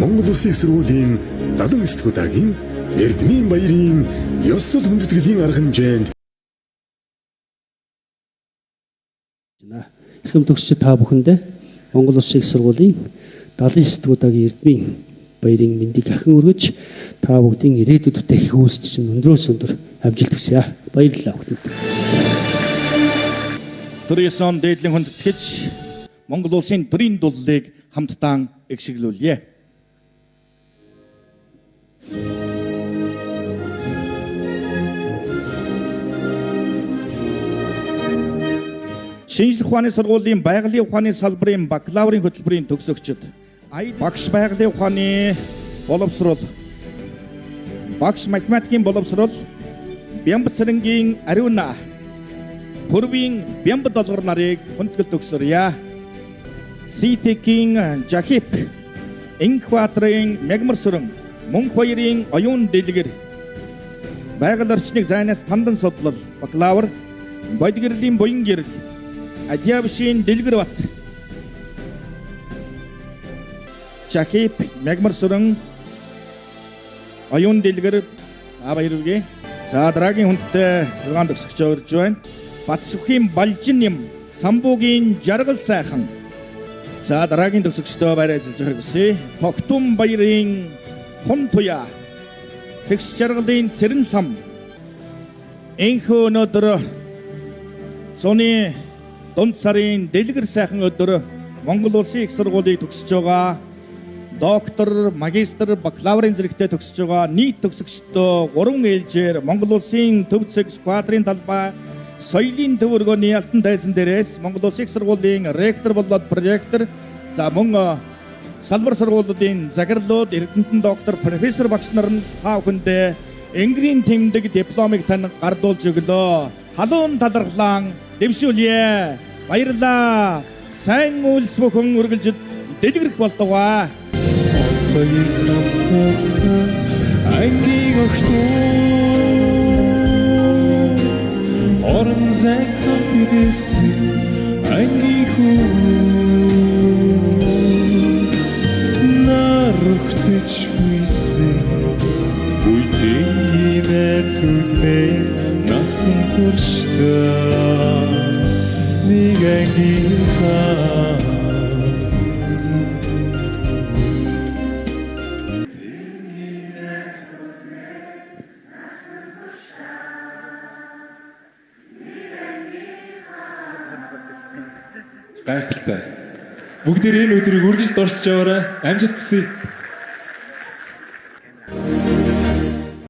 Монгол Улсын их сургуулийн 79 дахь удаагийн Эрдмийн баярын ёслол хүндэтгэлийн арга хэмжээнд байна. Эрхэм төгсчид та бүхэндээ Монгол Улсын их сургуулийн 79 дахь удаагийн Эрдмийн баярын мэндийг ахин өргөж та бүгдийн ирээдүйд бүтээх үйлсд чинь өндрөөс өндөр амжилт хүсье. Баярлалаа бүгдэнд. Төр есон дээдлэн хүндэтгэж Монгол улсын төрийн дуллыг хамтдаа эгшиглүүлье. Шинжлэх ухааны сургуулийн байгалийн ухааны салбарын бакалаврын хөтөлбөрийн төгсөгчид багш байгалийн ухааны боловсрол, багш математикийн боловсрол, Бямб цэрэнгийн Ариуна, Пүрвийн Бямб долгор нарыг хүндэтгэл төгсөрье. СИТК-ийн Жахип, Инкваторын Мягмар сүрэн, Мөнх баярын Оюун дэлгэр, байгаль орчныг зайнаас тандан судлал, бакалавр, Бодгэрлийн Буян гэрэл, Адиавшийн Дэлгэр бат, Жахип, Мягмар сүрэн, Оюун дэлгэр, за баяр хүргэе. За дараагийн хүндтэй 6 төгсөгч урьж байна. Батсүхийн Балжин юм, Самбуугийн Жаргал сайхан. За дараагийн төгсөгчдөө байр ажиллаж байгааг хүсье. Тогтун баярын Хун туяа. Тэгш жаргалын Цэрэн лам. Энхүү өнөөдөр зуны дунд сарын дэлгэр сайхан өдөр Монгол Улсын их сургуулийг төгсөж байгаа доктор, магистр, бакалаврын зэрэгтэй төгсөж байгаа нийт төгсөгчдөө 3 ээлжээр Монгол Улсын төв цэг сквадрын талбай соёлын төв өргөөний алтан тайзан дээрээс Монгол Улсын их сургуулийн ректор болоод проректор, за мөн салбар сургуулиудын захирлууд, эрдэмтэн доктор, профессор багш нар нь та бүхэндээ энгэрийн тэмдэг дипломыг тань гардуулж өглөө. Халуун талархлаан дэвшүүлье. Баярлалаа. Сайн үйлс бүхэн үргэлжид дэлгэрэх болтугай. Онцгой хамтсан ангийн охтуу орон зайг хамт ангийн хүү нарухтж үйсэн үйтэнгийн найзууд насан туршдаа нэг ангийн хаа. Гайхалтай. Бүгдээр энэ өдрийг үргэлж дурсаж яваарай. Амжилт хүсье.